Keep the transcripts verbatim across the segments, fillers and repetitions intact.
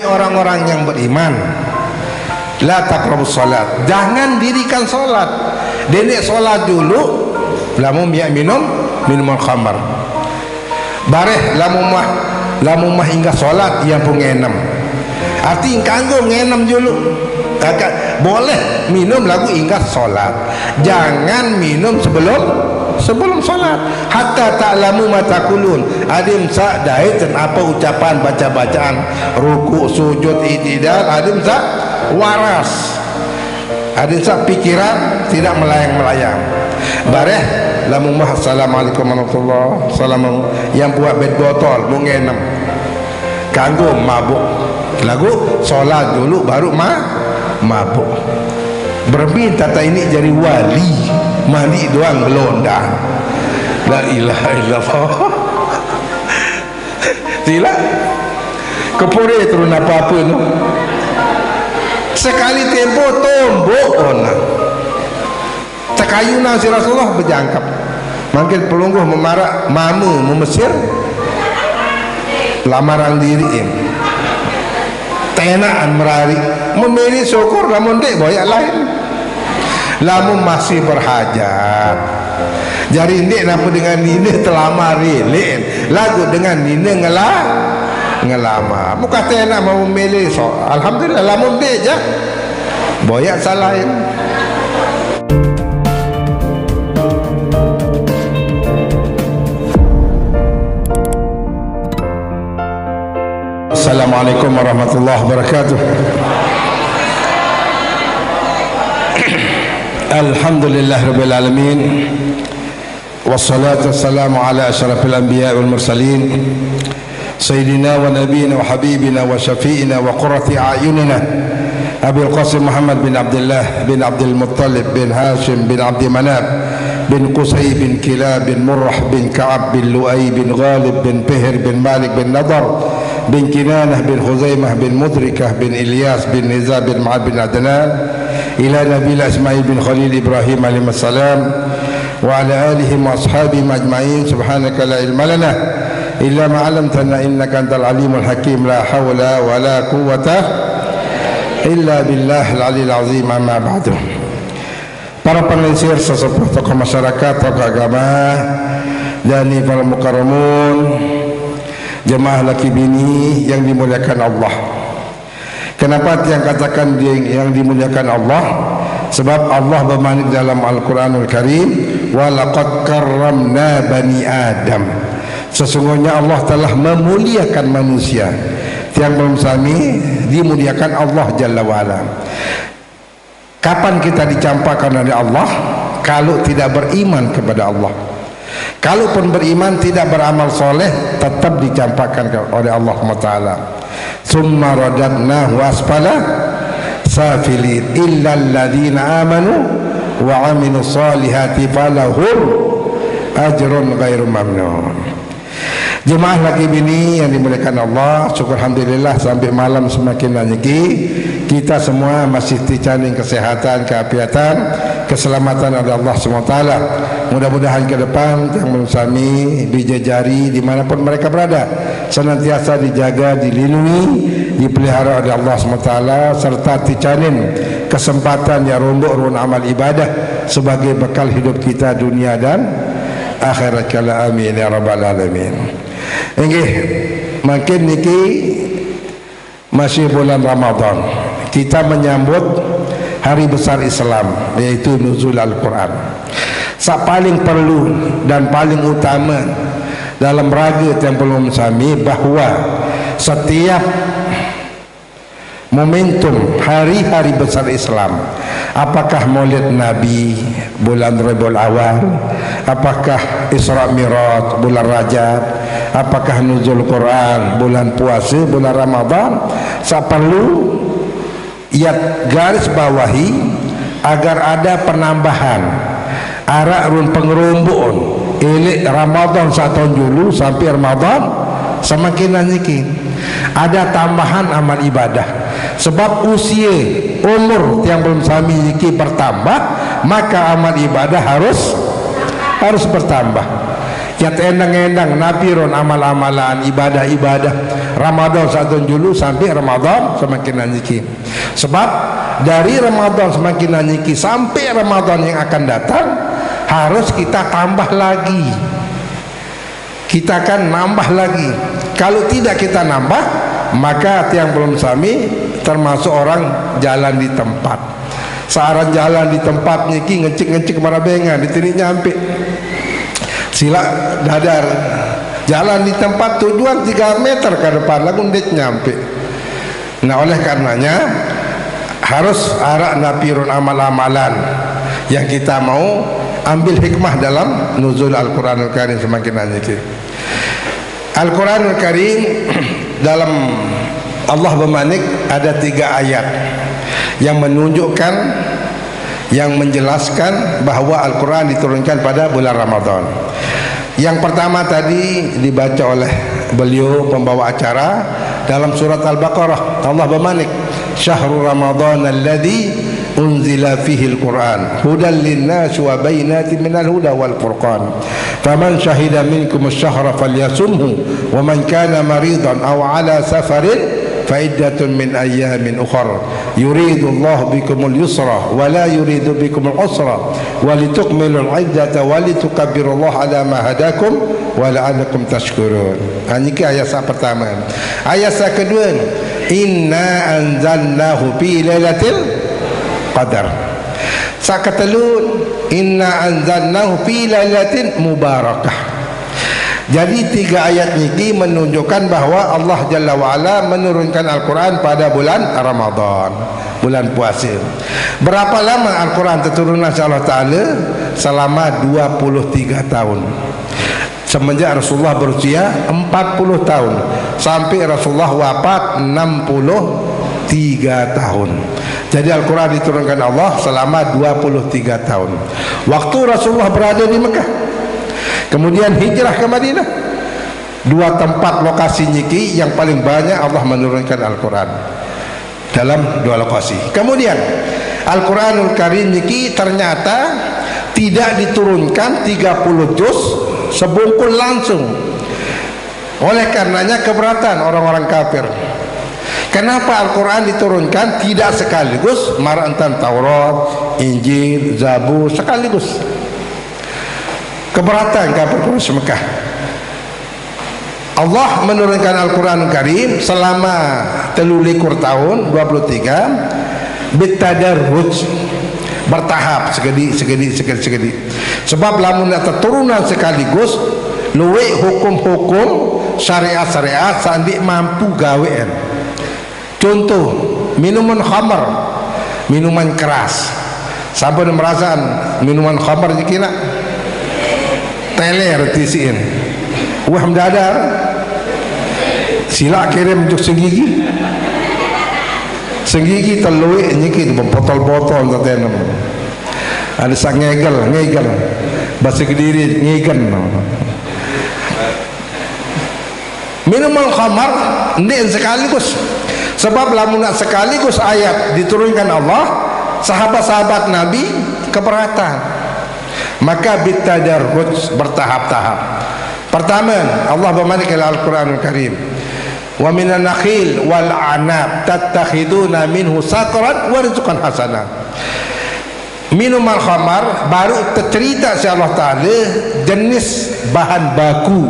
Orang-orang yang beriman, la taqrabus salat, jangan dirikan salat. Dendeq salat juluq, lamun miaq minum minuman khamar. Bareh lamun mah, lamun mah inggah salat, ie pun ngenem. Arti kanggo ngenem juluq. Kagak boleh minum laguq inggah salat. Jangan minum sebelum, sebelum salat. Hatta ta'lamu ma taqulun. Adeqm saq dait ape ucapan bace-bacaan, rukuk, sujud, i'tidal, adeqm saq waras. Adeqm saq pikiran tidak melayang-melayang. Bareh lamun mah, "Assalamualaikum warahmatullah." Salam, yang buat bed botol, mung enem. Kanggo mabuk. Laguq salat juluq baruq ma-, mabuk. Berembe tata ini jari wali, mandi doang belondang. La ilaha illallah. Silaq. Kepure turun ape-ape no. Sekali tempo tombok ona. Tekayunan siq Rasulullah bejangkep. Mangkin pelungguh memaraq mame memesir, lamaran diriq, em. Tenaqan merariq. Memilih syukur, lamun ndeq boyaq lain. Lamun masih berhajat. Jari ndeq nape dengan nine telamar rileq, laguq dengan nine ngela-, ngelamar. Muka tenaq mau memilih, so, alhamdulillah, lamun ndeq jaq. Boyaq saq lain. Assalamualaikum warahmatullahi wabarakatuh. Alhamdulillahirabbil alamin. Wassalatu wassalamu ala asyrafil anbiya wal mursalin. Sayyidina wa nabiyina wa habibina wa syafi'ina wa qurrati a'yunina Abil Qasim Muhammad bin Abdullah bin Abdul Muttalib bin Hashim bin Abdi Manaf bin Qusay bin Kilab bin Murrah bin Ka'ab bin Lu'ay bin Ghalib bin Fihir bin Malik bin Nadar bin Kinanah bin Khuzaimah bin Mudrikah bin Ilyas bin Nizar bin Ma'ad bin Adnan, ila Nabiyyillah Ismail bin Khalil Ibrahim alaihissalam, wa ala alihim wa ashabihim ajma'in. Subhanaka la ilma lana illa ma 'allamtana innaka antal alimul hakim. La haula wa la quwwata illa billahil aliyil azim. Amma ba'du. Para penglingsir, sesepuh, tokoh masyarakat, tokoh agama, dani para mukarramun, jemaah laki bini yang dimuliakan Allah. Kenapa tiang katakan di-, yang dimuliakan Allah? Sebab Allah bermanik dalam Al-Quranul Karim, "Wa laqad karramna bani Adam." Sesungguhnya Allah telah memuliakan manusia. Tiang pelungguh sami dimuliakan Allah Jalla wa Ala. Kapan kita dicampakkan oleh Allah? Kalau tidak beriman kepada Allah. Kalaupun beriman, tidak beramal soleh, tetap dicampakkan ke-, oleh Allah subhanahu wa taala. Tsumma radadnahu asfala safilin, illa alladzina amanu wa 'amilus shalihati falahum ajrun ghairu mamnun. Jemaah laki bini yang dimuliakan Allah, syukur alhamdulillah sampai malam semakin niki kita semua masih ticaning kesehatan, keafiatan, keselamatan oleh Allah subhanahu wa taala. Mudah-mudahan ke depan tiang pelungguh sami bijejari di mana pun mereka berada, senantiasa dijaga, dilindungi, dipelihara oleh Allah subhanahu wa taala, serta ticanin kesempatan yang rombok run amal ibadah sebagai bekal hidup kita dunia dan akhirat kala. Amin ya rabbal alamin. Inggih, mangkin niki masih bulan Ramadan. Kita menyambut hari besar Islam, yaitu Nuzul Al-Quran. Saq paling perlu dan paling utama dalam raga tiang pelungguh sami bahwa setiap momentum hari-hari besar Islam, apakah Maulid Nabi bulan Rabiul Awal, apakah Isra Mi'raj bulan Rajab, apakah Nuzul Quran bulan puasa, bulan Ramadan, saq perlu iat garis bawahi agar ada penambahan. Araq run pengerombon, eleq Ramadan saq taun julu sampai Ramadan semakin niki. Ada tambahan amal ibadah. Sebab usie, umur tiang pelungguh sami niki bertambah, maka amal ibadah harus, harus bertambah. Nyat endang-endang napi ron amal-amalan, ibadah-ibadah Ramadan sa'at julu sampai Ramadan semakin niki. Sebab dari Ramadan semakin niki sampai Ramadan yang akan datang, harus kita tambah lagi. Kita akan nambah lagi. Kalau tidak kita nambah, maka tiang belum sami termasuk orang jalan di tempat. Searan jalan di tempat niki ngecek-ngecek marabengan, di sini nyampe. Sila dadar. Jalan di tempat tujuan tiga meter ke depan, lagu ndik nyampe. Nah, oleh karenanya, harus arak napi ron amal-amalan yang kita mau ambil hikmah dalam nuzul Al-Quranul Karim semakin niki. Al-Quranul Karim dalam Allah bermanik ada tiga ayat yang menunjukkan, yang menjelaskan bahwa Al-Quran diturunkan pada bulan Ramadan. Yang pertama tadi dibaca oleh beliau pembawa acara dalam surat Al-Baqarah. Allah bermanik, "Syahru Ramadan alladzi unzila fihil Quran hudan linnas wa bainatin minal huda wal furqan. Faman syahida minkum syahra falyasumhu wa man kana maridan aw ala safarin fa iddatun min ayyamin ukhar. Yuridullahu bikumul yusra wa la yuridu bikumul usra wa litukmilul iddata wa litukabbirullaha ala ma hadakum wa la'allakum tashkurun." Ha, niki ayat sa pertama. Ayat sa kedua, "Inna anzalnahu fi lailatil qadar." Sa ketelu, "Inna anzalnahu fi lailatin mubarakah." Jadi tiga ayat niki menunjukkan bahwa Allah Jalla wa Ala menurunkan Al-Quran pada bulan Ramadan, bulan puasa. Berapa lama Al-Quran terturunan oleh Allah Taala? Selama dua puluh tiga tahun. Semenjak Rasulullah berusia empat puluh tahun sampai Rasulullah wafat enam puluh tiga tahun. Jadi Al-Quran diturunkan Allah selama dua puluh tiga tahun. Waktu Rasulullah berada di Mekah, kemudian hijrah ke Madinah. Dua tempat lokasi niki yang paling banyak Allah menurunkan Al-Quran, dalam dua lokasi. Kemudian Al-Quranul Karim niki ternyata tidak diturunkan tiga puluh juz sebungkul langsung. Oleh karenanya keberatan orang-orang kafir. Kenapa Al-Quran diturunkan tidak sekaligus? Marak entan Taurat, Injil, Zabur sekaligus. Keberatan kafir Quraisy Mekah. Allah menurunkan Al-Quran Karim selama telu likur tahun, dua puluh tiga, bitadarruj, bertahap, segedi, segedi, segedi, segedi. Sebab lamun nak terturunan sekaligus, luwek hukum-hukum, syariat-syariat sa'at ndik mampu gawean. Contoh, minuman khamar, minuman keras. Saban merasaan minuman khamar niki nak? Teler tisiin. Wah, mendadak. Sila kirim untuk senggigi. Senggigi teluik niki botol-botol tetenem. Ada sa ngegel, ngegel. Bahasa Kediri ngegen. Minuman khamar ndik sekaligus. Sebab lamun nak sekaligus ayat diturunkan Allah, sahabat-sahabat Nabi keberatan. Maka bitadarruj, bertahap-tahap. Pertama, Allah bermanik dalam Al-Quranul Karim, "Wa minan nakhil wal anab tattakhiduna minhu sakaran wa rizqan hasana." Minuman khamar baru tercerita si Allah Taala jenis bahan baku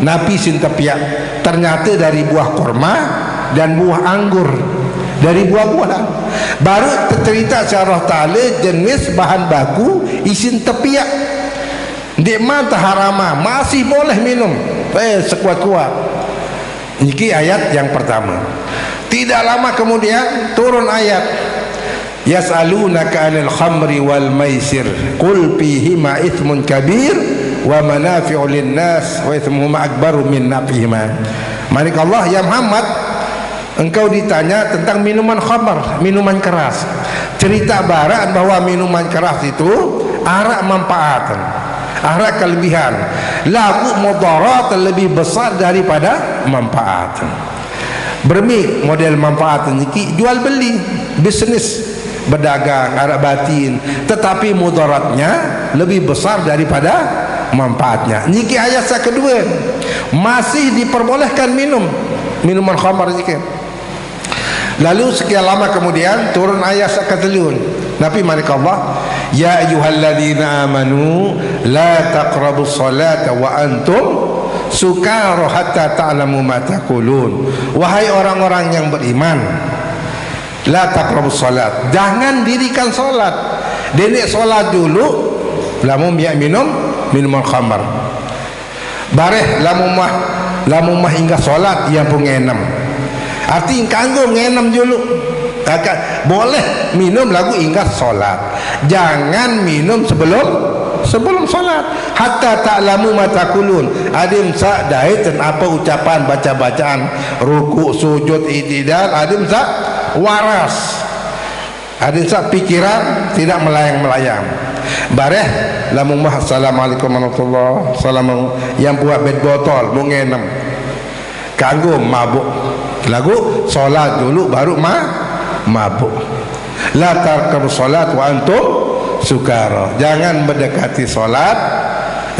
napi sin tepiak. Ternyata dari buah kurma dan buah anggur, dari buah-buahan. Baru tercerita si Allah Taala jenis bahan baku isin tepiak. Ndik mantah harama, masih boleh minum. Eh, sekuat-kuat. Niki ayat yang pertama. Tidak lama kemudian turun ayat, "Yas'alunaka 'anil khamri wal maisir, qul fihima itsmun kabir wa manafi'u lin-nas wa itsmuhuma akbaru min naf'ihima." Manik Allah, "Ya Muhammad, engkau ditanya tentang minuman khamar, minuman keras. Cerita barak bahwa minuman keras itu arak manfaat, arak kelebihan. Lagu mudarat lebih besar daripada manfaat." Bermi model manfaat niki jual beli, bisnis. Berdagang, arah batin, tetapi mudaratnya lebih besar daripada manfaatnya. Niki ayat yang kedua, masih diperbolehkan minum minuman khamar niki. Lalu sekian lama kemudian turun ayat yang ketelun. Nabi manik Allah, "Ya ayyuhalladzina amanu la taqrabus salata wa antum sukara hatta ta'lamu ma taqulun." Wahai orang-orang yang beriman, la taqrabus salat, jangan dirikan salat. Dendik salat dulu, lamun minum minuman khamar. Bareh lamun mah, lamun mah inggah salat, ia pun ngenem. Arti kanggo ngenem dulu. Boleh minum lagu inggah salat. Jangan minum sebelum sebelum salat. Hatta ta'lamu ma taqulun. Adim sa dait dan apa ucapan, baca-bacaan, ruku, sujud, itidal, adim sa waras. Adim sa pikiran tidak melayang-melayang. Bareh lamun mah assalamualaikum warahmatullah, salam yang buat bed botol, mau ngenem. Kanggo mabuk. Lagu salat dulu baru ma mabuk. La taqrabus salat wa antum sukara. Jangan mendekati salat,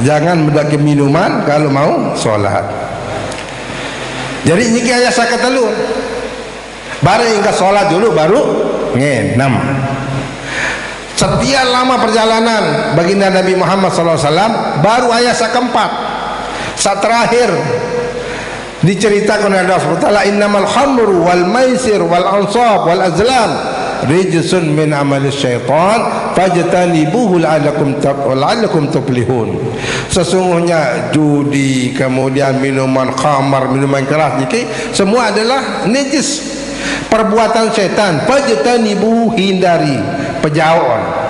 jangan mendekati minuman kalau mau salat. Jadi niki ayat yang ketelun. Bareh inggah salat dulu baru ngenem. Setiap lama perjalanan baginda Nabi Muhammad sallallahu alaihi wasallam, baru ayat yang keempat, yang terakhir, diceritakan oleh Allah subhanahu wa taala, "Innamal khamru wal maisir wal ansab wal azlam rijsun min amali syaitan fajtanibuhu la'allakum taf-, la'allakum tuflihun." Sesungguhnya judi, kemudian minuman khamar, minuman keras, niki semua adalah najis. Perbuatan setan, fajtanibu, hindari, pejaon.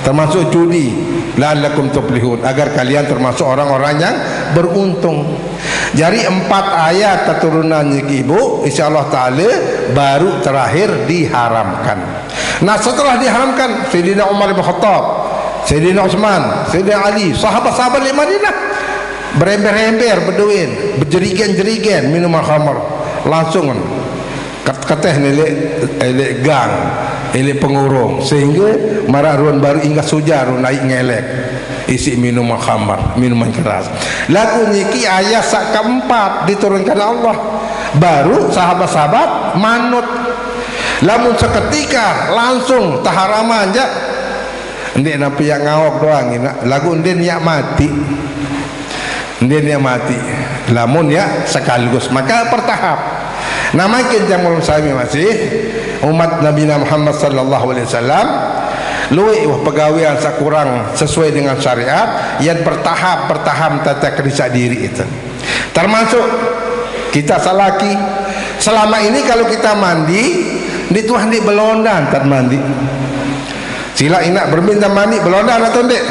Termasuk judi, la'allakum tuflihun, agar kalian termasuk orang-orang yang beruntung. Jadi empat ayat keturunan niki ibu, insyaallah taala baru terakhir diharamkan. Nah, setelah diharamkan, Sayyidina Umar bin Khattab, Sayyidina Utsman, Sayyidina Ali, sahabat-sahabat di Madinah berember-ember, beduin, berjerigen-jerigen minuman khamar. Langsung ket-, keteh nelik, elik gang, elik pengurung, sehingga marak ruan baru inggah sujar, ruan naik ngelek isi minuman khamar, minuman keras. Lagu niki ayat yang keempat diturunkan Allah. Baru sahabat-sahabat manut. Lamun seketika langsung taharaman ja. Ndik nampi yang ngawok doang, ina. Lagu ndin ya mati. Ndin ya mati. Lamun ya sekaligus, maka bertahap. Nah, makin jamaah sami masih umat Nabi Muhammad sallallahu alaihi wasallam, luwih wah pegawean sakurang sesuai dengan syariat, yang bertahap, bertahap tata kerisa diri itu. Termasuk kita salaki. Selama ini kalau kita mandi, di tuah di belondan tak mandi. Sila ina berminta mandi belondan atau ndik?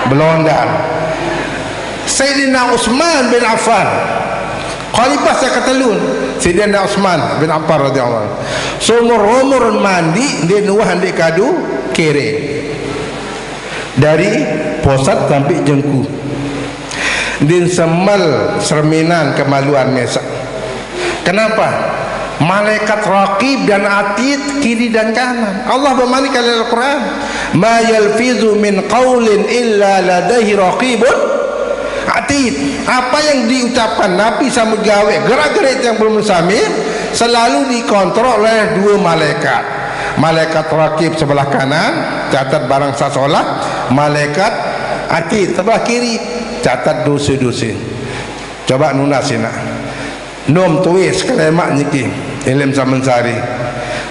Belondan. Sayyidina Utsman bin Affan, khalifah yang ketelun, Sayyidina Utsman bin Affan radhiyallahu anhu, seumur umur mandi di nuah di kadu kere, dari posat sampai jengku. Din semal serminan kemaluan mesak. Kenapa? Malaikat Raqib dan Atid kiri dan kanan. Allah bermanik dalam Al-Quran, "Ma yalfizu min qaulin illa ladaihi raqibun Atid." Apa yang diucapkan Nabi sama gawe, gerak-gerik yang belum sampai, selalu dikontrol oleh dua malaikat. Malaikat Raqib sebelah kanan, catat barang sasolah. Malaikat Atid sebelah kiri, catat dosa-dosa. Coba nunas ina. Nom tuis kelemak niki, Ilim Samensari.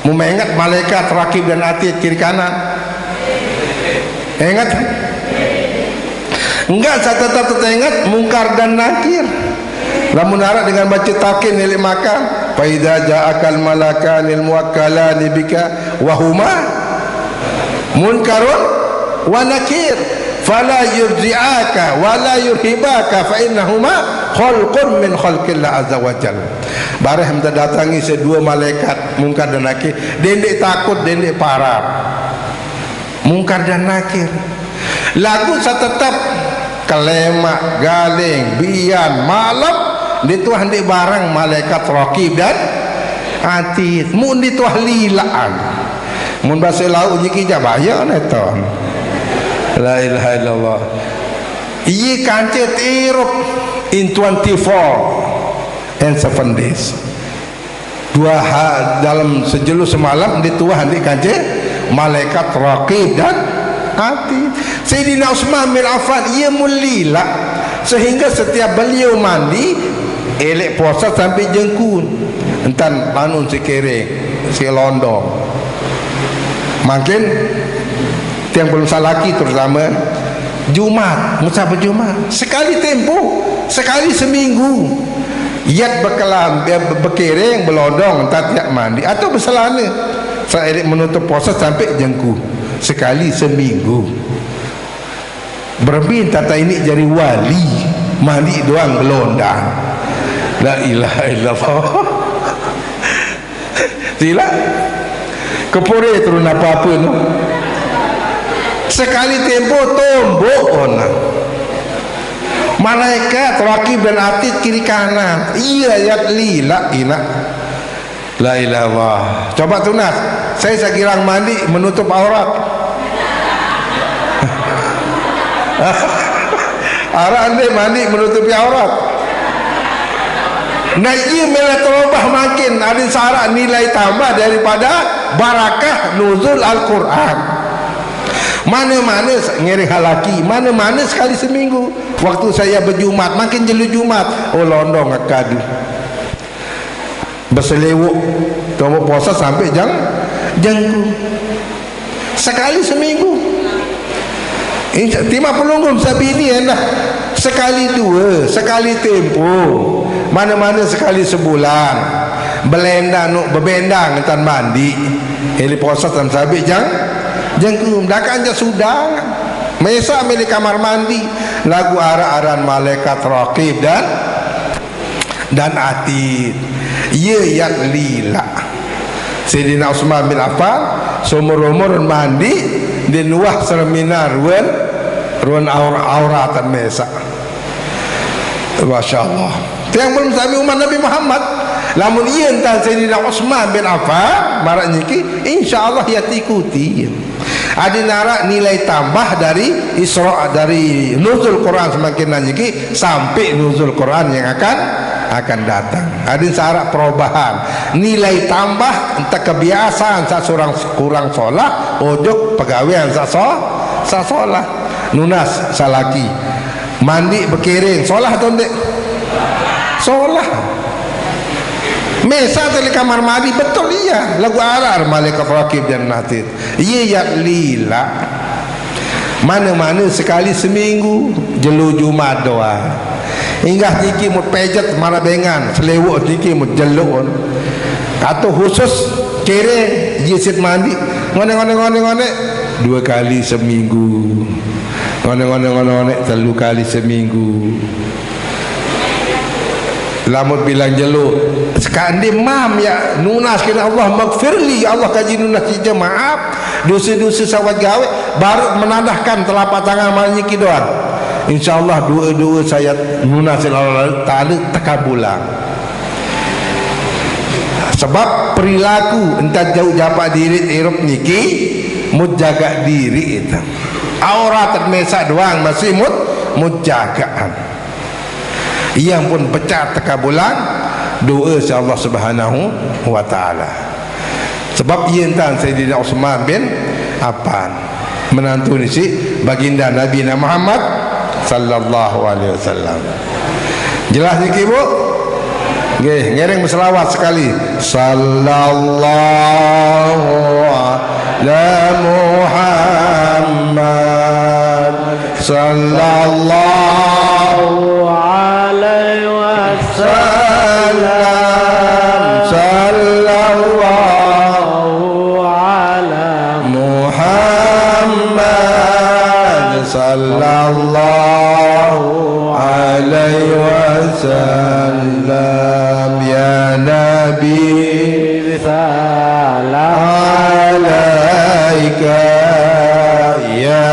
Mu mengat malaikat Raqib dan Atid kiri kanan. Ingat? Enggak, saya tetap teringat Mungkar dan Nakir. Lamun arak dengan baca takin nilik makan, "Fa idza ja'akal malakanil muwakkalani bika wa huma Munkarun wa Nakir, fala yurji'aka wa la yurhibaka fa innahuma khalqun min khalqillah azza wa jal." Bareh minta datangi sedua malaikat Mungkar dan Nakir, dendik takut, dendik parah. Mungkar dan Nakir. Lagu satetap kelemak, galing, bian, malam, di tuah di barang malaikat Raqib dan Atid. Mun di tuah lilaan. Mun basa lauk jiki jak baya neton. La ilaha illallah. Iye kance tirup in twenty-four and seven days. Dua ha-, dalam sejelo semalam dituah andi kance malaikat Raqib dan Atid. Sayyidina Utsman bin Affan, iye mun lila sehingga setiap beliau mandi, elek posat sampai jengkun. Entan panun si kereng, si londong. Mangkin tiang belum salaki terutama Jumat, mun sapa Jumat, sekali tempo, sekali seminggu. Yat bekelam, eh, bekereng, belondong, entan tiap mandi atau beselana. Saelek menutup puasa sampai jengku. Sekali seminggu. Bermin tata ini jadi wali, mandi doang gelondang. La ilaha illallah. Sila. Kepore turun apa-apa tu. Sekali tempo tombok ona. Malaikat Raqib dan Atid kiri kanan. Iya, yat lila, ina. La ilaha illallah. Coba tunas. Saya sekirang mandi menutup aurat. Arak ande mandi menutupi aurat. Nah, iya mela terubah makin ada syarat nilai tambah daripada barakah nuzul Al-Quran. Mana-mana se-, ngiring halaki, mana-mana sekali seminggu. Waktu saya berjumat, makin jelu Jumat. Oh, londong kadu. Berselewuk, tombok puasa sampai jang, jengku. Sekali seminggu. Insya, tima pelunggung sabini endah. Sekali dua, sekali tempo. Mana-mana sekali sebulan. Belendang, nuk bebendang, entan mandi. Ili puasa tan sabik jang, jengku. Dakan ja sudah. Mesa milik kamar mandi. Lagu arak-aran malaikat Raqib dan dan Atid. Iya yat lila. Sayyidina Utsman bin Affan seumur-umur mandi di nuah seminar ruan, ruan aur-, auratan mesa. Masya Allah. Tiang belum sami umat Nabi Muhammad. Lamun iya entan Sayyidina Utsman bin Affan, marak nyiki, insya Allah ya ikuti. Adi narak nilai tambah dari Isra, dari nuzul Quran semakin nanyiki sampai nuzul Quran yang akan, akan datang. Adi syarat perubahan. Nilai tambah entah kebiasaan sa surang kurang solah, ojok pegawaian sa so-, sa solah. Nunas salaki. Mandi bekereng, solah atau ndak? Solah. Mesa tadi kamar mandi, betul iya. Lagu arak malaikat Raqib dan Atid. Iya yat lila. Mana-mana sekali seminggu, jelu Jumat doang. Inggah tiki mut pejet mara bengan, selewuk tiki mut jelun. Atau khusus kere jisit mandi. Ngone, ngone, ngone, ngone. Dua kali seminggu. Ngone, ngone, ngone, ngone, telu kali seminggu. Lamun bilang jelo, sekande mam ya nunas kena Allah, magfirli ya Allah, kaji nunas ija maaf dosa-dosa sawat gawe, baru menadahkan telapak tangan manyiki doang. Insya Allah doa-doa saya nunas Allah Ta'ala tekabulang. Sebab perilaku entah jauh japak diri irup niki mut jaga diri itu. Aurat mesak doang masih mut, mut jagaan. Yang pun pecah tekabulang doa si Allah Subhanahu wa Ta'ala. Sebab iya entan Sayyidina Utsman bin Affan, menantu ni si baginda Nabi Muhammad sallallahu alaihi wasallam. Jelas niki, Bu? Nggih, ngiring berselawat sekali. Sallallahu ala Muhammad. Sallallahu alaihi wasallam. Sallallahu ala Muhammad. Sallallahu alaihi wasallam. Ya Nabi, salam alaika. Ya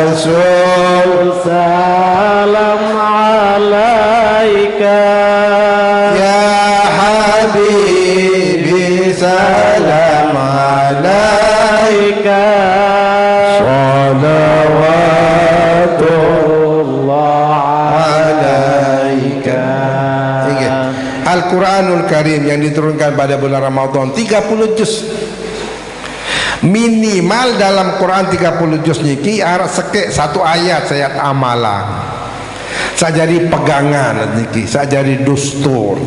Rasul, salam alaika. Ya Habibi, salam alaika. yang diturunkan pada bulan Ramadan, tiga puluh juz. Minimal dalam Quran tiga puluh juz niki araq sekek satu ayat, ayat amalan. Saq jari pegangan niki, saq jari dustur.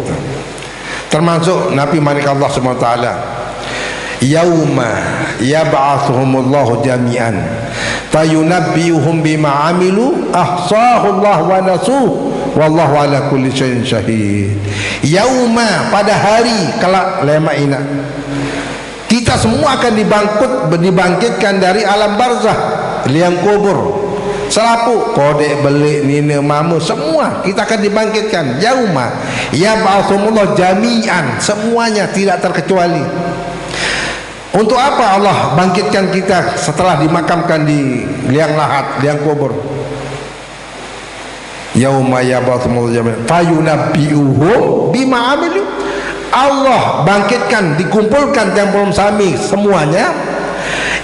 Termasuk Nabi manik Allah Subhanahu wa taala, "Yauma yab'atsuhumullahu jami'an fayunabbi'uhum bima 'amilu ahsahullahu wa nasuh wallahu ala kulli syai'in syahid." Yauma, pada hari kelak lemaq inaq. Kita semua akan dibangkut, dibangkitkan dari alam barzah, liang kubur. Selapuq, kodeq, beleq, nine, mame, semua kita akan dibangkitkan. Yauma yab'atsuhumullah jami'an, semuanya tidak terkecuali. Untuk apa Allah bangkitkan kita setelah dimakamkan di liang lahat, liang kubur? Yauma yab'atsuhumullahu jami'an fayunabbi'uhum bima 'amilu. Allah bangkitkan, dikumpulkan tiang pelungguh sami semuanya.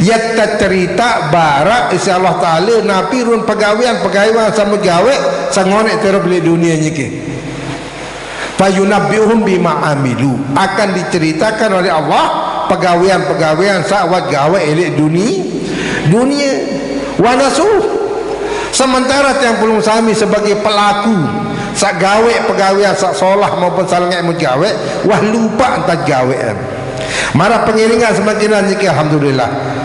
Yaq tecerita baraq isiq Allah Taala napi ruen pegawean-pegawean saq megaweq saq ngoneq tirup leq dunie niki. Fayunabbi'uhum bima 'amilu, akan diceritakan oleh Allah pegawean-pegawean saq wah gaweq leq duni-, dunie. Wa nasuh. Sementara tiang pelungguh sami sebagai pelaku saq gaweq pegawean saq solah maupun saq lengeq megaweq, wah lupaq entan gaweqan. Maraq pengiringan semakinan niki, alhamdulillah.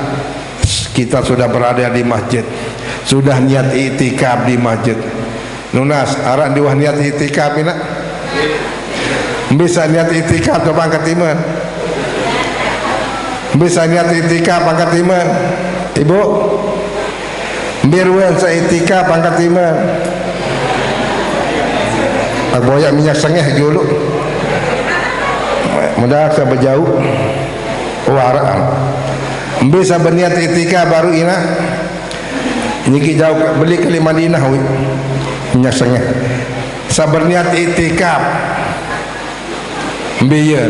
Kita sudah berada di masjid, sudah niat iktikaf di masjid. Nunas, araq ndi wah niat iktikaf inaq? Mbe saq niat iktikaf, coba angkat timen. Mbe saq niat iktikaf, angkat timen. Ibu? Mbe ruen saq iktikaf, angkat timen. Aku boyaq minyak sengeh juluq. Mudah saq bejauq. Oh, araq. Mbe saq beniat iktikaf baruq inaq? Niki jauq, beli kali Madinah, wi. Minyak sengeh. Saq berniat iktikaf. Mbe ie?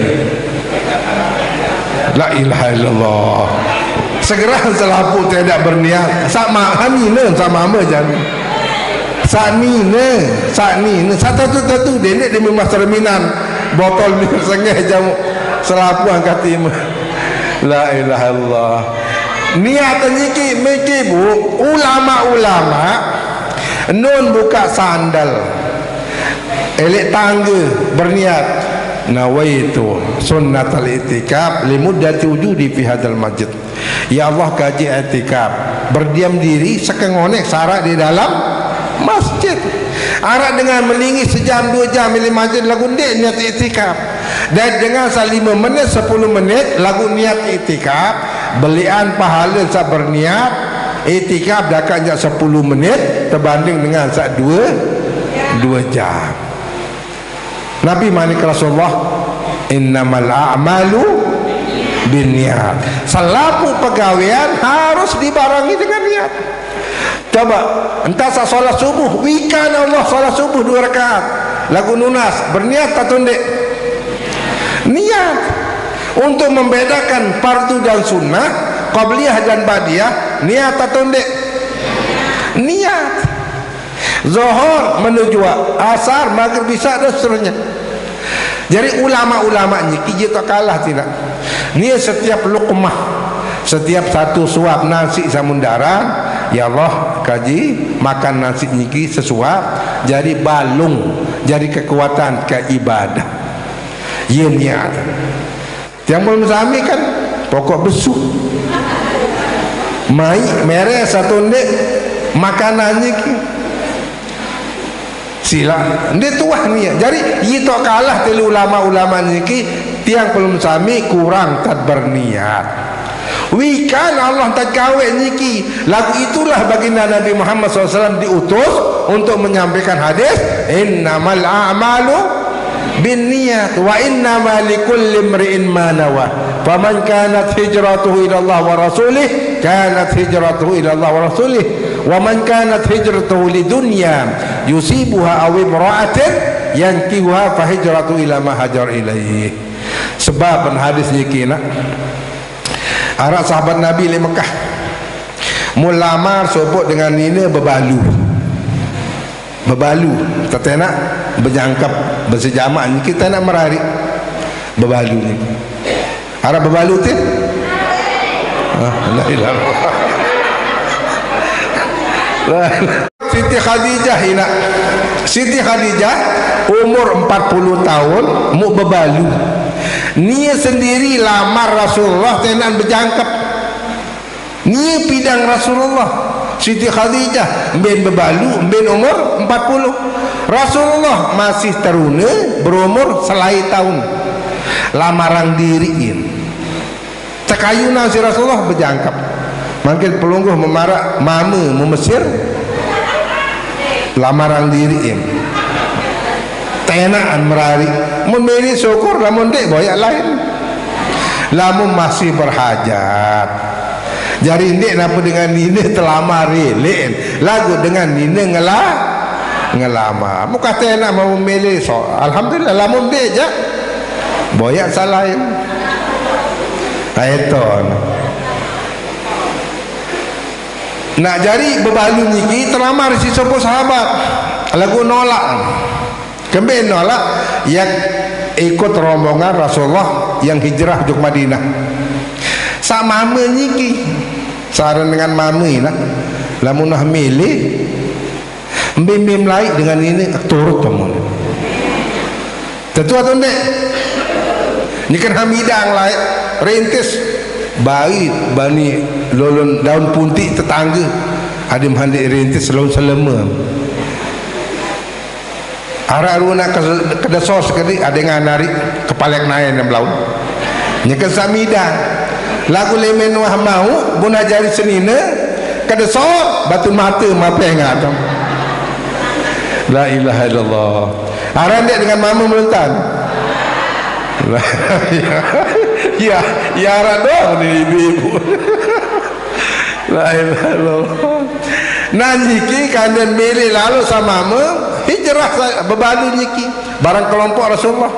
La ilaha illallah. Segera selapuq tidak berniat. Saq ma-, saq nine, saq mame jani. Saq nine, saq nine. Saq tetu-tetu, dendeq di mimah cerminan. Botol minyak sengeh jauq. Selapuq angkat timen. La ilaha illallah. Niat niki, miki, Bu, ulama-ulama nun bukaq sandal. Eleq tangge berniat, "Nawaitu sunnatal iktikaf limuddati wujudi fi hadzal masjid." Ya Allah, kaji iktikaf, berdiam diri sekengoneq saq araq di dalam masjid. Araq dengan melinggih sejam, due jam leq masjid laguq ndeq niat iktikaf. Dait dengan saq lime menit, sepulu menit laguq niat iktikaf, beleqan pahale saq berniat iktikaf dakaq jaq sepulu menit tebanding dengan saq due, due jam. Nabi manik Rasulullah, "Innamal a'malu binniyat." Selapuq pegawean harus dibarengi dengan niat. Coba, entah saq solat subuh, wikan Allah solat subuh due rakaat. Laguq nunas, berniat atau ndeq? Niat. Untuk membedakan fardu dan sunnah, qabliyah dan ba'diyah, niat atau ndeq? Niat. Zohor menuju asar, maghrib, isya, dan seterusnya. Jari ulama-ulama niki jitoq kalah tinaq. Nie setiap luqmah, setiap satu suap nasi samundaran, ya Allah, kaji makan nasi niki sesuap, jari balung, jari kekuatan ke ibadah. Ye niat. Tiang belum sami kan, pokok besu. Maiq meres atau ndeq makanan niki. Silaq, ndeq tuah niat. Jari, itoq kalah telu ulama-ulama niki, tiang pelungguh sami kurang tat berniat. Wikan Allah tat gaweq niki, laguq itulah baginda Nabi Muhammad sallallahu alaihi wasallam diutus untuk menyampaikan hadis, "Innamal a'malu binniyat, wa innama likulli imri'in ma nawa. Faman kanat hijratuhu ila Allah wa rasulih, kanat hijratuhu ila Allah wa rasulih. Wa man kanat hijratuhu lidunya yusibuha aw imra'atin yankihuha fa hijratuhu ila ma hajar ilaih." Sebab hadis niki, nak, araq sahabat Nabi leq Mekah. Mun lamar sopoq dengan nine bebalu. Bebalu, tetenak, benyangkep, besejamaq niki tenak merariq. Bebalu ni. Arap bebalu tu? Ah, la ilaha illallah. La ilaha. Siti Khadijah ina. Siti Khadijah umur empat puluh tahun, mu bebalu. Nia sendiri lamar Rasulullah tenan bejangkep. Nia pidang Rasulullah. Siti Khadijah mben bebalu, mben umur empat puluh. Rasulullah masih teruna, berumur selai tahun. Lamarang diri in. Tekayunan si Rasulullah bejangkep. Mangkin pelungguh memarak mama memesir. Lamarang diri in. Tenaan merari. Mun mili syukur, lamun dek boyak lain. Lamun masih berhajat. Jari ndik napa dengan nina telamar rilin. Lagu dengan nina ngela, ngelama. Muka tenak mau milih so. Alhamdulillah, lamun dek jak. Boyak salain. Nah, itu. Nak jari bebalu niki telamar si sopo sahabat. Lagu nolak. Kembe nolak, ia ikut rombongan Rasulullah yang hijrah juk Madinah. Sa mama niki, saran dengan mama ina, lamun nah milih, mbe-mbe melai dengan ini turut temun. Tentu atau ndak? Ni kan hamidah ngelai, rintis, baik bani lolon daun punti tetangga. Ada mandi rintis laun selema. Arah runa ke, ke desos kedi, ada nganari kepalek naen yang belaun. Nyeken samida. Lagu lemen wah mau, guna jari senina, ke desos, batu mata, mape ngatam. La ilaha illallah. Arah ndak dengan mama meluntan. Ya, ya arah doang ni ibu-ibu. La ilaha illallah. Nah, niki kanden milih lalu sama me, hijrah sa-, bebalu niki. Barang kelompok Rasulullah.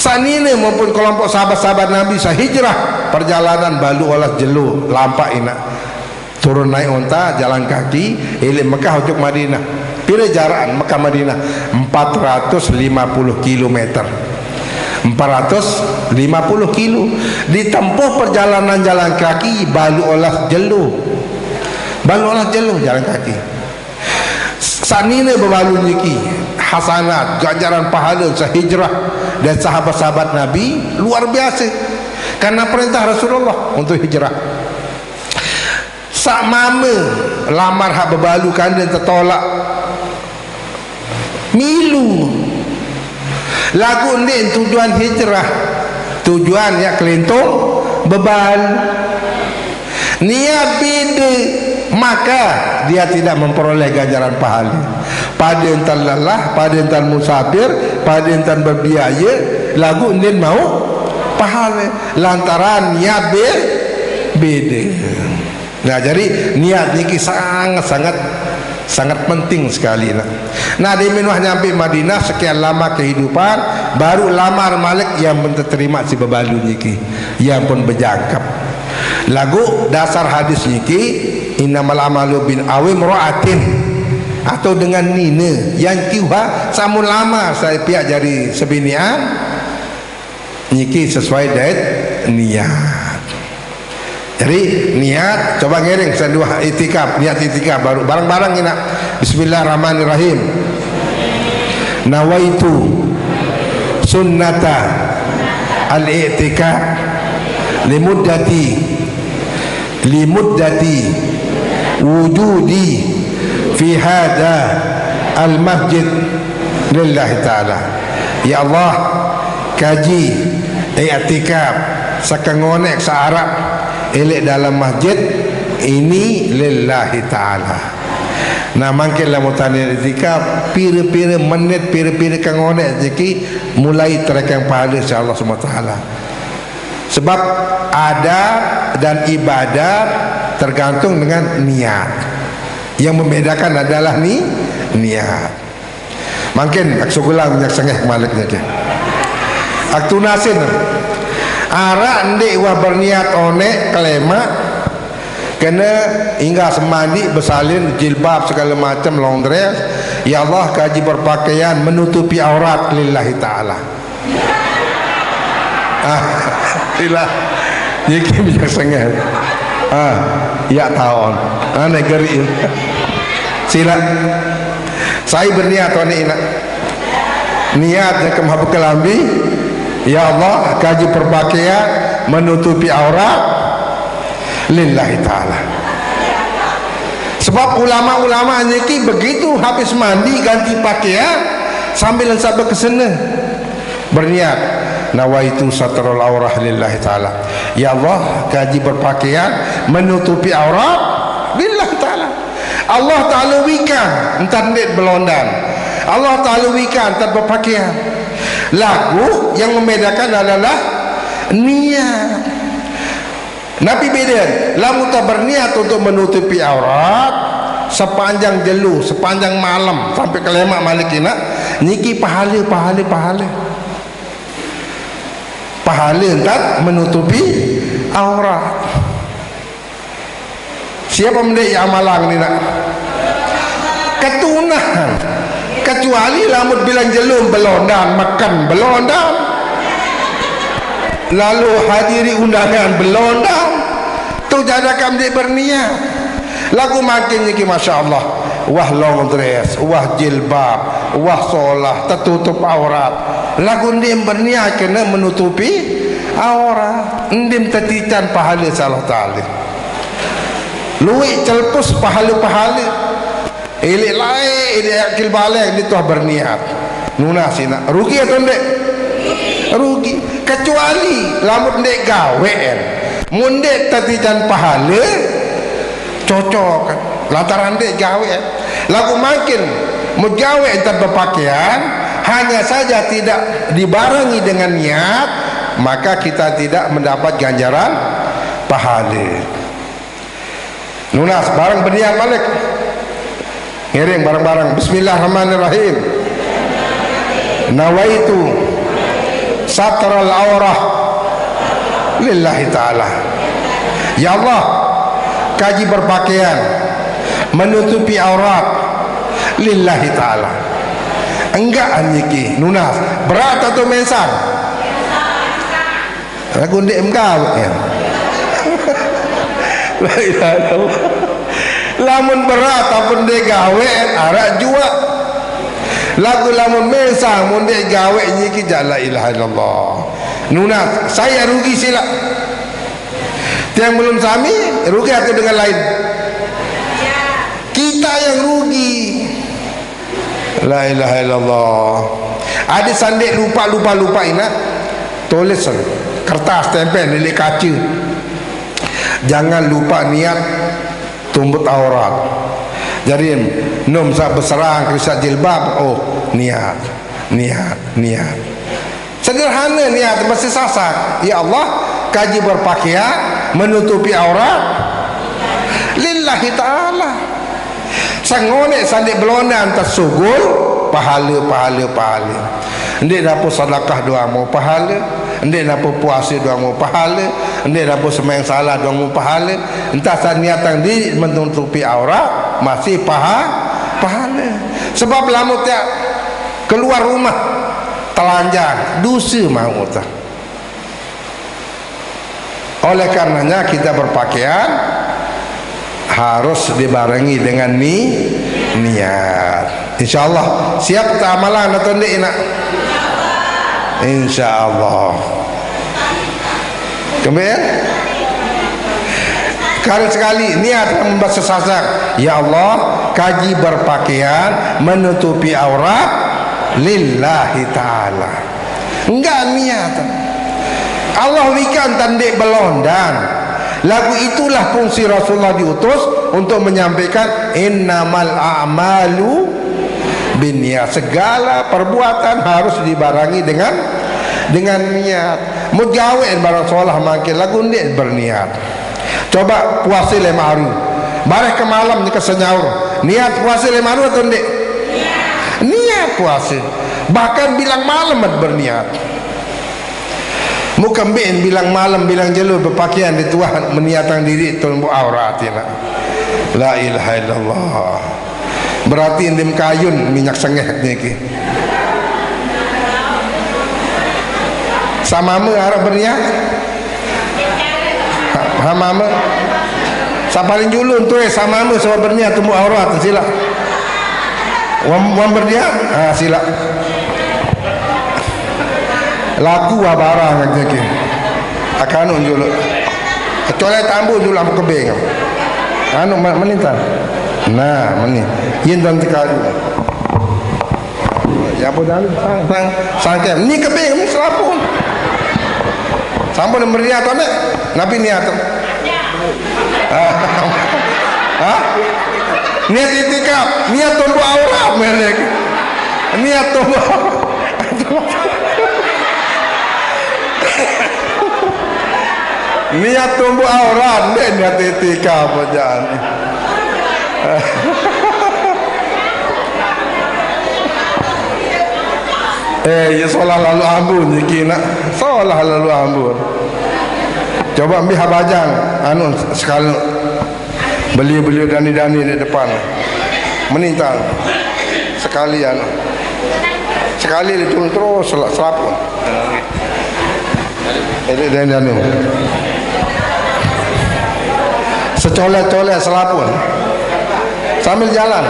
Sanina maupun kelompok sahabat-sahabat Nabi sa hijrah perjalanan balu olah jelo lampak ina. Turun naik onta, jalan kaki, ilik Mekah ujuk Madinah. Pira jarakan Mekah Madinah? Empat ratus lima puluh kilometer. Empat ratus lima puluh kilo. Ditempuh perjalanan jalan kaki, balu olah jelo. Balu olah jelo jalan kaki. Sanina bebalu niki, hasanat, ganjaran pahala sehijrah dan sahabat-sahabat Nabi luar biasa. Karena perintah Rasulullah untuk hijrah. Sak mama lamar hak bebalu kanden tetolak. Milu. Lagu ndik tujuan hijrah. Tujuan ya kelintung bebal. Niat beda, maka dia tidak memperoleh ganjaran pahala. Pada entan lelah, pada entan musafir, pada entan berbiaya, lagu ndin mau pahala. Lantaran niat be-, beda. Nah, jadi niat niki sangat-sangat, sangat penting sekali, nah. Nah, di minuh nyampe Madinah, sekian lama kehidupan, baru lamar malik yang pun terima si bebalu niki, yang pun bejangkep. Lagu dasar hadis niki, innamal amalu bin awim ro'atin, atau dengan nina, yang kiuha, samun lama saya pihak jari sebinian, niki sesuai dait niat. Jadi, niat, coba ngiring seduah itikaf, niat itikaf baru bareng-bareng ina. Bismillahirrahmanirrahim. Nawaitu sunnata al-i'tikaf limuddati, limuddati wujudi fi hadha al-masjid lillahi ta'ala. Ya Allah, kaji i'tikaf sakangonek saarak ilik dalam masjid ini lillahi ta'ala. Nah, mangkin lamun tani i'tikaf, pira-pira menit, pira-pira kangonek jeki mulai terekeng pahala si Allah Subhanahu wa Ta'ala. Sebab adab dan ibadat tergantung dengan niat. Yang membedakan adalah ni, niat. Mangkin, ak sugulang minyak sengeh kemalik niki. Ak tunasin. Arak ndik wah berniat onek kelema. Kena hingga semandi, bersalin, jilbab, segala macam, long dress. Ya Allah, kaji berpakaian menutupi aurat lillahi ta'ala. Ah, sila. Niki minyak sengeh. Ah, ya taon. Ah, negeri. Sila. Saya berniat, Tuan Ina. Niatnya ke maha kelambi. Ya Allah, kaji berpakaian menutupi aurat lillahi ta'ala. Sebab ulama-ulama niki begitu habis mandi, ganti pakaian, sambil sabda ke sana. Berniat, "Nawaitu satral aurah lillahi ta'ala." Ya Allah, kaji berpakaian menutupi aurat lillahi ta'ala. Allah Ta'ala wikan, entar ndeq belondan. Allah Ta'ala wikan, entar berpakaian. Lagu yang membedakan adalah niat. Napi beda? Lamun ta berniat untuk menutupi aurat sepanjang jelo, sepanjang malam, sampai kelemaq malik inaq, niki pahale, pahale, pahale. Pahale entar menutupi aurat. Siapa mendek ya amalang ni nak? Ketunahan. Kecuali lamun bilang jelum belondan, makan belondan. Lalu hadiri undangan belondan. Tu jada kam dek berniat. Lagu makin niki, masya Allah. Wah long dress, wah jilbab, wah solah, tertutup aurat. Lagu ndim berniat kena menutupi aurat. Ndim tetican pahala Allah Ta'ala. Luik celpus pahala-pahala. Ilik lae, ilik akil balek, ni tuah berniat. Nunas ina. Rugi atau ndeq? Rugi. Kecuali lamun ndeq gawean. Mun ndeq tetican pahala, cocok. Lantaran ndeq gawean. Lagu makin mun gawe entar berpakaian, hanya saja tidak dibarengi dengan niat, maka kita tidak mendapat ganjaran pahala. Nunas, bareng berniat malik. Ngiring bareng-bareng. Bismillahirrahmanirrahim. Nawaitu satral aurah lillahi ta'ala. Ya Allah, kaji berpakaian menutupi aurat lillahi ta'ala. Enggak anjiki, nunas. Berat atau mensang? Lagu ndeq gawe, ya. La ilaha illallah. Lamun berat ampun ndeq gawe, araq juaq. Lagu lamun mesang mun ndeq gawe niki jaq la ilaha illallah. Nunas, saya rugi silaq. Tiang belum sami, rugi atau dengan lain? Kita yang rugi. La ilaha illallah. Ada sandik lupa, lupa, lupa inaq. Tulis kertas, tempel, nilik kaca. Jangan lupa niat tumbut aurat. Jadi, nom saq beserang, kerisaq jilbab, oh, niat, niat, niat. Sederhana niat, mesti sasak. Ya Allah, kaji berpakaian, menutupi aurat lillahi ta'ala. Sengoneq sandik belondan tersugul, pahala, pahala, pahala. Ndeq dapur sedekah doang mau pahala, ndeq dapur puase doang mau pahala, ndeq dapur sembahyang salat doang mau pahala. Entah saq niatang di menutupi aurat, masih paha-, pahala. Sebab lamun tiaq keluar rumah telanjang, dosa mau tah. Oleh karenanya, kita berpakaian harus dibarengi dengan ni-, niat. Insya Allah. Siap kita amalan atau ndeq, nak? Insya Allah. Kembali? Sekali-sekali niat membaca sasak. Ya Allah, kaji berpakaian menutupi aurat lillahi ta'ala. Enggak niat. Allah wikan tandik belondan. Lagu itulah fungsi Rasulullah diutus untuk menyampaikan innamal a'malu binniat. Segala perbuatan harus dibarengi dengan, dengan niat. Mun gawe barang solah mangkin lagu ndeq berniat. Coba puase lima hari. Bareh ke malam ni ke senyaur. Niat puase lima hari atau ndeq? Niat puase. Bahkan bilang malam berniat. Muka mbeqn bilang malem, bilang jelo bepakaian di tuah meniatang diriq tumbuk aurat, ya, nak. La ilaha illallah. Berarti ndim kayun minyak sengeh niki. Samama arap berniat. Ha, samama. Sapaling julun tu, eh, samama sama berniat tumbuk aurat, sila. Wan, wan berniat, ha, sila. Laku abarang aja ke. Akan julun. Kecuali tambu julun kebeng. Anu, ma-, menintang. Nah, meni. Yin dan sekali. Ya, apa dah? Sang, sang, sangkem. Ni kebing, ni selapuh. Sampun meriah tu, nek? Napi niat tu? Ha? Ha? Niat itikaf. Niat tumbuk aurat, melek. Niat tumbuk. Niat tumbuk aurat, dek niat itikaf aja ni. Eh, ya, solah lalu ambun, niki nak. Solah lalu ambun. Coba ambil habajang, anu, sekali. Beliau-beliau dani-dani di depan. Menintang. Sekali, anu. Sekali dia turun terus, sel-, selapuh. Jadi, dan, dan, secolek-colek selapuh. Sambil jalan.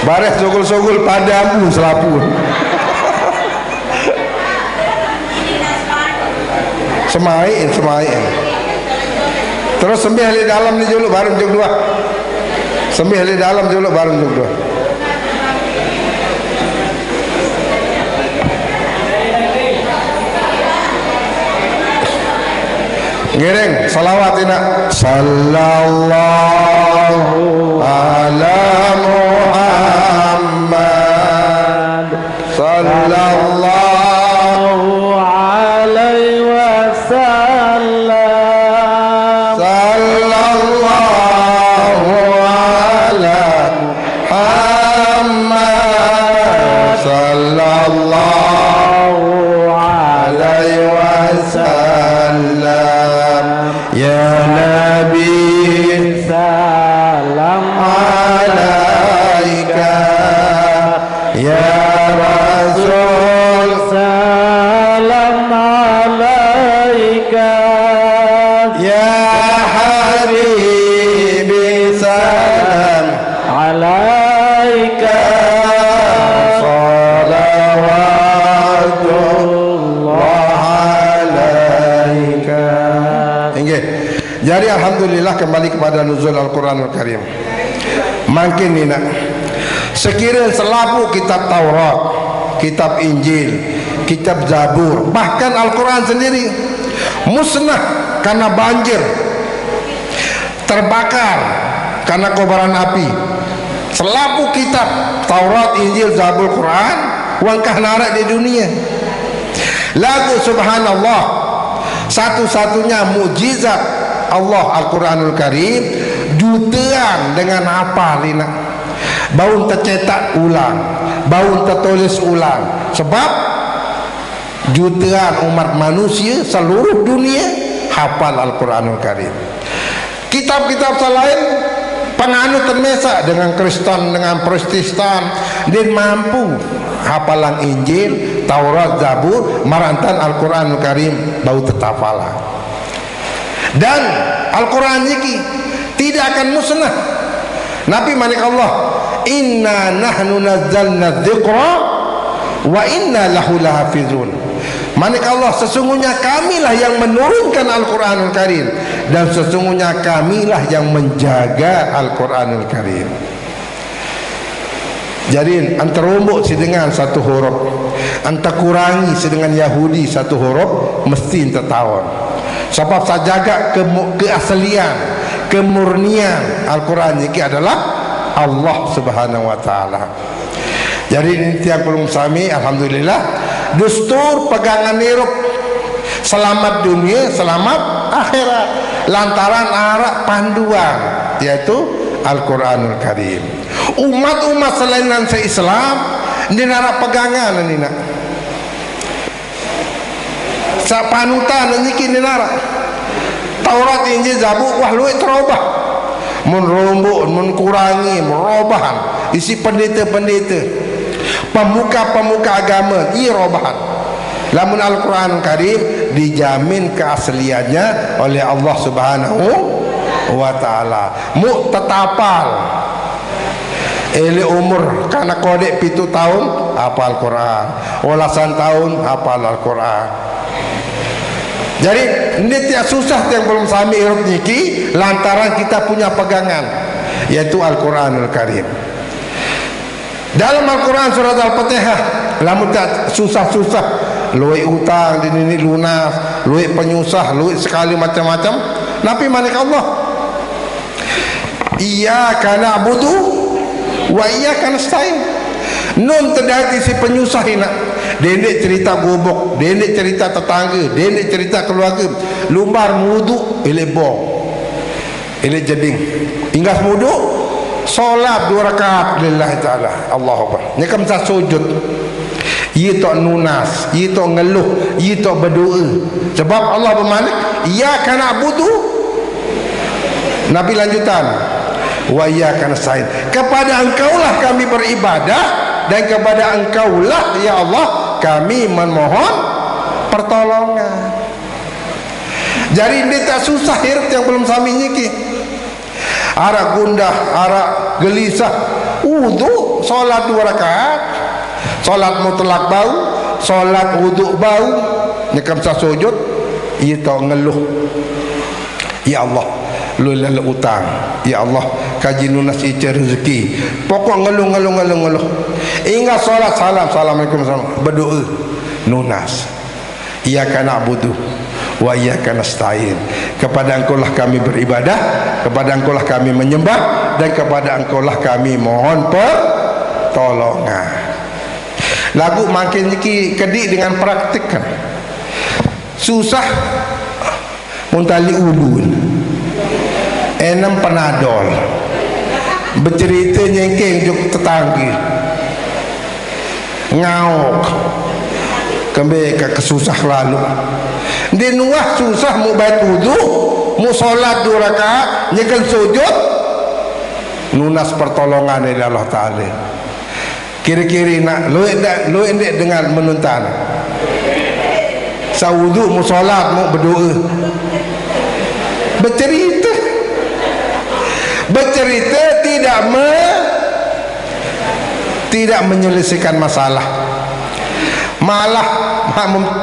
Baris sugul-sugul padamu selapuh. Semai, semai. Terus sembih di dalam ni dulu, baru jug dua. Sembih di dalam dulu, baru jug dua. Ngiring, salawat ina. Sallallahu ala Muhammad. Sallallahu alaihi wasallam. Sallallahu ala Muhammad. Sallallahu alaihi wasallam. Ya Nabi, salam alaika. Ya Rasul, salam alaika. Ya Habibi, salam alaika. Salawatullah alaika. Inggih. Jadi, alhamdulillah, kembali kepada nuzul Al-Quranul Karim. Mangkin ni nak. Sekira selapuh kitab Taurat, kitab Injil, kitab Zabur, bahkan Al-Quran sendiri musnah karena banjir, terbakar karena kobaran api. Selapuh kitab Taurat, Injil, Zabur, Quran, wangkah narak di dunia. Lagu subhanallah, satu-satunya mukjizat Allah Al-Quranul Karim, jutaan dengan hafal ina. Baun tercetak ulang, baun tertulis ulang. Sebab jutaan umat manusia seluruh dunia hafal Al-Quranul Karim. Kitab-kitab selain penganut temesa dengan Kristen, dengan Protestan, dia mampu hafalan Injil, Taurat, Zabur, marantan Al-Quranul Karim, bau tetapala. Dan Al-Quran niki tidak akan musnah. Nabi manik Allah, "Inna nahnu nazzalna dzikra wa inna lahu lahafizun." Manik Allah, sesungguhnya kamilah yang menurunkan Al-Quranul Karim, dan sesungguhnya kamilah yang menjaga Al-Quranul Karim. Jadi, anta rombok si dengan satu huruf, anta kurangi si dengan Yahudi satu huruf, mesti anta taon. Sebab sajaga kemu-, keaslian, kemurnian Al-Quran niki adalah Allah Subhanahu wa Ta'ala. Jadi, ini tiang pelungguh sami, alhamdulillah, dustur pegangan hirup selamat dunia, selamat akhirat, lantaran arak panduan, yaitu Al-Quranul Karim. Umat-umat selain nan se-Islam, ni narak pegangan ni nak. Sapanutan niki ni narak. Taurat, Injil, Zabur, wah, luwih terobah. Mun rombok, mun kurangi, mun robahan. Isi pendeta-pendeta, pemuka-pemuka agama, iya robahan. Lamun Al-Quran Karim dijamin keasliannya oleh Allah Subhanahu wa Ta'ala. Mu tetapal. Ele umur kanak kodek pitu tahun, hafal Quran. Welasan tahun, hafal Al-Quran. Jadi, ini tiap susah yang belum sami irup niki, lantaran kita punya pegangan, yaitu Al-Quranul Karim. Dalam Al-Quran surat Al-Fatihah, lamun tak susah-susah, luwih utang di nini lunas, luwih penyusah, luwih sekali macam-macam, napi manik Allah? Iyyaka na'budu wa iyyaka nasta'in. Nun tedati si penyusah ina. Dendek cerita gubuk, dendek cerita tetangga, dendek cerita keluarga. Lumbar mudu, ele bong. Ele jeding. Inggas mudu, solat dua rakaat lillahi ta'ala. Allahu Akbar. Nyekam sa sujud. Iya tok nunas, iya tok ngeluh, iya tok berdoa. Sebab Allah bermanik, "Iyyaka na'budu." Nabi lanjutan, "Wa iyyaka nasta'in." Kepada Engkaulah kami beribadah dan kepada Engkaulah, ya Allah, kami memohon pertolongan. Jadi, dia tak susah hirup yang belum sami niki. Arak gundah, arak gelisah. Wudu, solat dua rakaat. Solat mutlak bau, solat wudu bau. Nyekam sa sujud, iya tau ngeluh. Ya Allah, lu lalu utang. Ya Allah, kaji nunas ica rezeki. Pokok ngeluh, ngeluh, ngeluh, ngeluh. Hingga solat salam, assalamualaikum, salam. Berdoa, nunas. Iyyaka na'budu wa iyyaka nasta'in. Kepada Engkaulah kami beribadah, kepada Engkaulah kami menyembah, dan kepada Engkaulah kami mohon pertolongan. Lagu makin niki kedi dengan praktik kan. Susah muntali ulun. Enem panadol. Bercerita nyengkeng juk tetangga. Ngauk. Kembe ke kesusah lalu. Di nuah susah mu bait wudu, mu solat dua rakaat, nyekel sujud, nunas pertolongan dari Allah Ta'ala. Kira-kira nak luik dak, luik dak dengan menuntan. Sa wudu, mu solat, mu berdoa. Bercerita. Bercerita tidak me-, tidak menyelesaikan masalah. Malah mak mem-,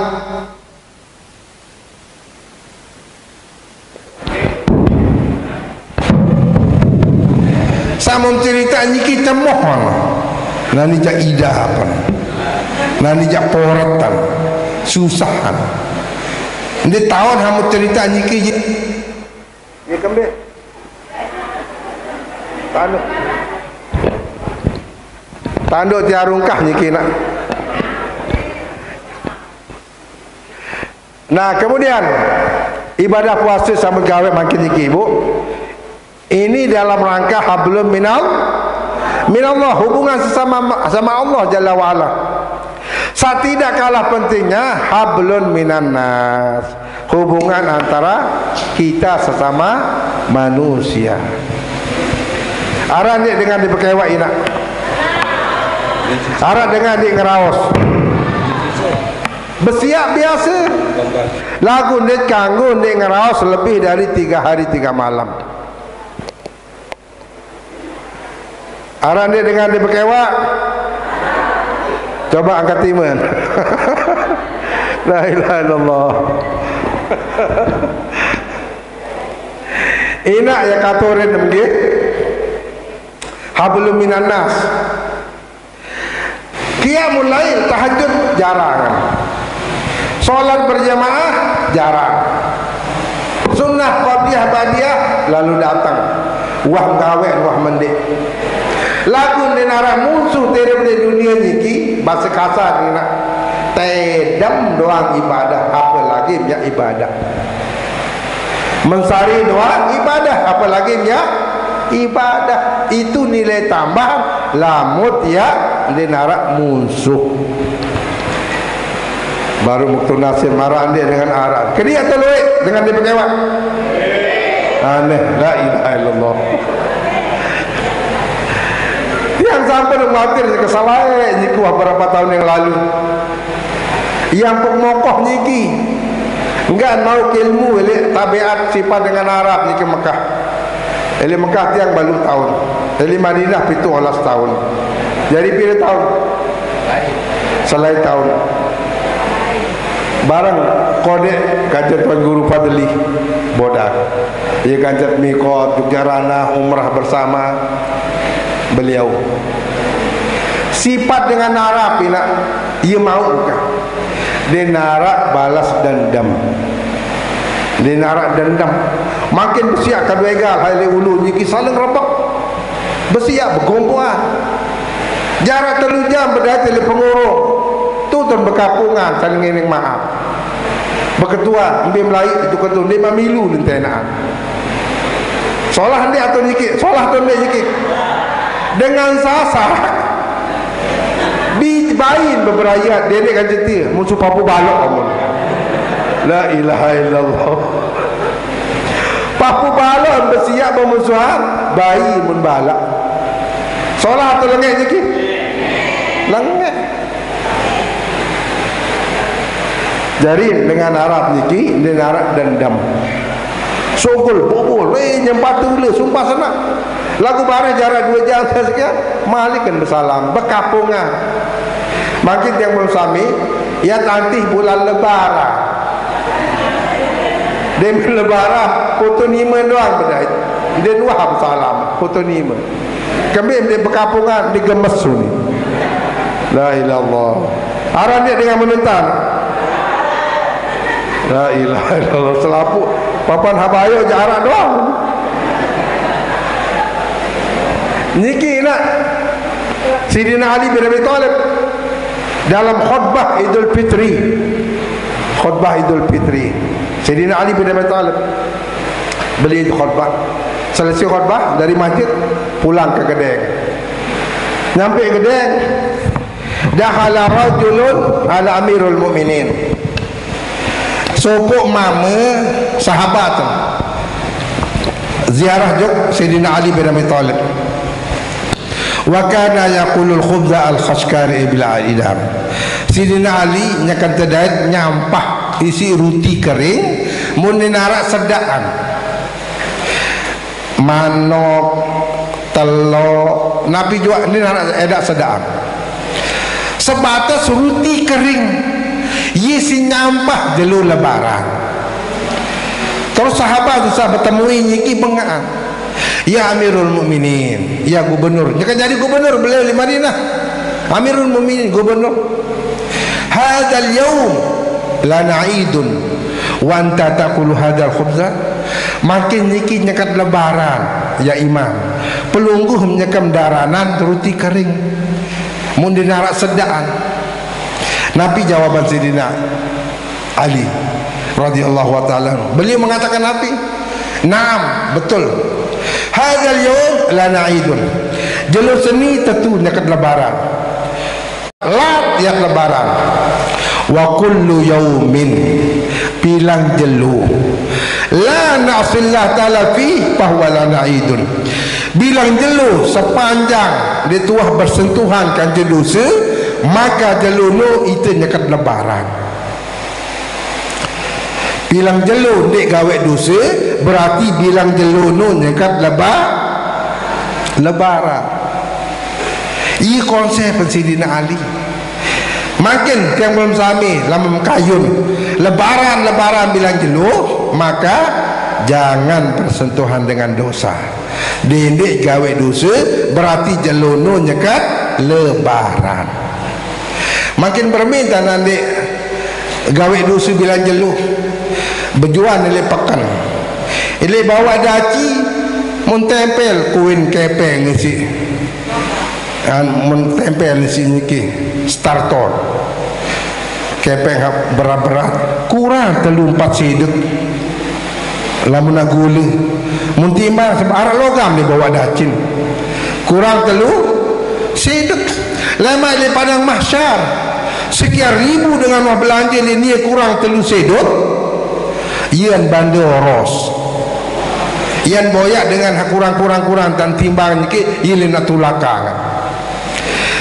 samun cerita niki cemohan. Nani jak idapan. Nani jak poratan. Susahan. Ndi taun hamu cerita niki je. Ya kembe. Tanduk. Tanduk tiarungkah niki nak. Nah, kemudian ibadah puasa sama gawe makin niki, Bu. Ini dalam rangka hablum minal, minallah, hubungan sesama sama Allah Jalla wa'ala. Sa tidak kalah pentingnya hablun minan nas, hubungan antara kita sesama manusia. Arah ni dengan dipekewak ina. Arah dengan di ngeraos. Besiak biasa. Lagu ni kanggo ni ngeraos lebih dari tiga hari tiga malam. Arah dia dengan dia berkewak. Coba angkat timan. La ilaha illallah. Ina ya katorin nggih. Hablum minan nas. Qiyamul lail, tahajud jarang. Salat berjamaah jarang. Sunnah qabliyah ba'diyah lalu datang. Wah gawe, wah mendek. Lagu ni nara musuh terem di dunia niki, bahasa kasar ni nak. Tedem doang ibadah, apalagi banyak ibadah. Mensari doang ibadah, apalagi ya ibadah. Itu nilai tambah lamut ya di narak musuh. Baru waktu nasib marah dia dengan arah. Kedi atau luik dengan dia berkewak. Aneh, la ilaha illallah. Tiang sampai duk matir nyeke selae nyiki wah berapa taun yang lalu. Yang pok mokoh nyiki. Enggak nau ilmu ilek tabiat sipat dengan Arab nyiki Mekah. Ilek Mekah tiang balu taun. Ilek Madinah pitu olas taun. Jadi pira taun? Selae taun. Bareng kodek kance Tuan Guru Fadli Bodak. Ia kance mikot, Jogja Ranah, umrah bersama beliau. Sipat dengan Arab ina, ia mau ka. Dia narak balas dendam. Dia narak dendam. Makin besiak kedua egal, hai le ulu nyiki saling rebek. Besiak begompoan. Jarak telu jam bedait le pengurung. Tu tun bekapungan saling ngining maaf. Beketua, embe melai itu ketua, dia mamilu lentenaan. Solah ndik atau nyikik? Solah tu ndik nyikik. Dengan sasak. Bi bain beberayat, dia ndik kan cetia. Musuh papu balok amun. La ilaha illallah. Papu balok besiak bemusuhan, bayi mun balak. Solah atau lengek nyikik? Lengek. Jari dengan Arab niki, dia narak dendam. Sogol, bobol, eh, nyempatu le, sumpah senak. Lagu bareh jarak dua jam sekian, malikan besalam, bekapungan. Makin tiang belum sami, ia tantih bulan lebaran. Dia lebaran, foto nima doang bedait. Dia nuah besalam, foto nima. Kami di bekapungan, digemes ni. La ilallah. Arah dia dengan menentang. La ilaha illallah. Selapu. Papan habayo jarak doang. Niki nak Sidina Ali bin Abi Thalib dalam khutbah Idul Fitri. Khutbah Idul Fitri. Sidina Ali bin Abi Thalib beliau khutbah. Selesai khutbah dari masjid, pulang ke gedeng. Nyampe gedeng, dakhala rajulun ala Amirul Mukminin. Sokok mama sahabat ziarah jok Sayyidina Ali bin Abi Thalib. Wa kana yaqulul khubza al khashkari bil idam. Sayyidina Ali nyakan tedait nyampah isi ruti kering mun narak sedaan. Manok, telo, napi jua ni anak edak sedang. Sebatas ruti kering. Ye si nyampah jelu lebaran. Terus sahabat susah bertemui nyiki bengaan. Ya Amirul Mukminin, ya gubernur. Nya kan jadi gubernur beliau di Madinah. Amirul Mukminin, gubernur. Hadzal yaum lana idun wa anta takulu hadzal khubza. Makin niki nyekat lebaran, ya imam. Pelungguh menyekam daranan ruti kering. Mun dinarak sedaan. Napi jawaban Sidina Ali radhiyallahu taala anhu? Beliau mengatakan napi? Naam, betul. Hadzal yaum lana idun. Jelo seni tetu nyekat lebaran. Lat ya lebaran. Wa kullu yaumin, bilang jelo, la na'sillah ta'ala fi fahuwa lana idun. Bilang jelo sepanjang dia tuah bersentuhan kan dosa, maka jelo no ite nyekat lebaran. Bilang jelo ndik gawe dosa, berarti bilang jelo no nyekat leba-, lebaran. Iya konsep Sidina Ali. Makin tiang belum sami lama mekayun. Lebaran, lebaran bilang jelo, maka jangan bersentuhan dengan dosa. Dendik gawe dosa, berarti jelo no nyekat lebaran. Makin berminta nandik gawe dosa bilang jelo. Bejuan ile pekan. Ile bawa daci, mun tempel kuin kepeng isi. An mun tempel isi niki startor. Kepeng hap berat-berat, kurang telu empat sidek. Lamun agule, mun timbang sebab arak logam dia bawa dacin. Kurang telu sidek. Lama di padang mahsyar, sekian ribu dengan wah belanja ni, ni kurang telu sidek. Ian banda oros. Ian boyak dengan kurang-kurang-kurang dan timbang niki, ian nak tulakangan.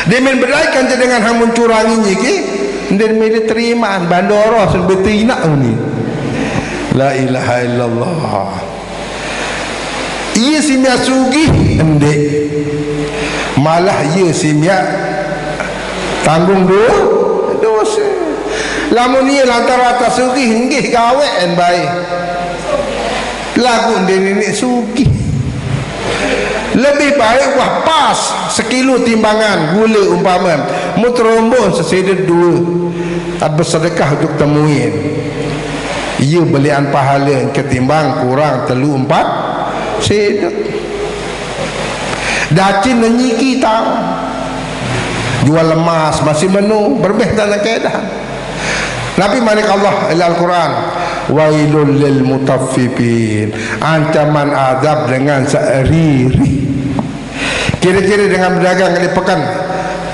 Dia main bedai kan je dengan hang mencurangi ni ke. Dia main dia terima bandoro betina ni. La ilaha illallah. Iya si miak sugih, endek. Malah iya si miak tanggung do-, dosa. Lamun iya lantaran tak sugih, nggih gawe en bae. Lagu dia nenek sugih. Lebih baik wah pas sekilo timbangan gula umpama. Mu terombon sesede dua. At bersedekah untuk temuin. Iya belian pahala ketimbang kurang telu empat sedek. Dacin nenyiki tang. Jual emas masih menu, berbeh tanah kedah. Nabi manik Allah ila Al-Quran, "Wailul lil mutaffifin." Ancaman azab dengan seeriri. Kira-kira dengan berdagang di pekan.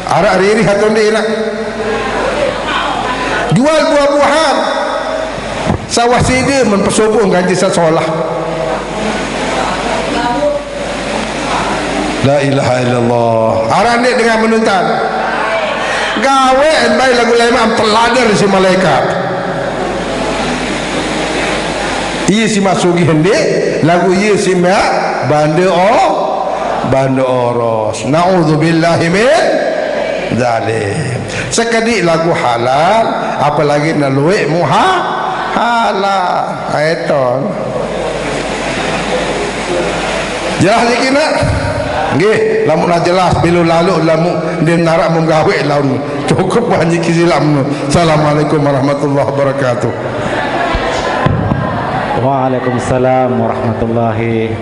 Arak riri atau ndak nak? Jual buah-buahan. Sawah sida men pesoboh ganti sasolah. La ilaha illallah. Arak ndak dengan menuntan. Gawe bae lagu lemak teladan si malaikat. Iya si masuk hendik, lagu iya si mak banda o-, banda oros. Naudzubillahi min zalim. Sekedi lagu halal, apalagi neluik muha halal. Aiton. Jelas niki nak? Nggih, lamun dah jelas bila lalu lamun dia narak menggawe lalu. Cukup banyak silap. Assalamualaikum warahmatullahi wabarakatuh. Waalaikumsalam warahmatullahi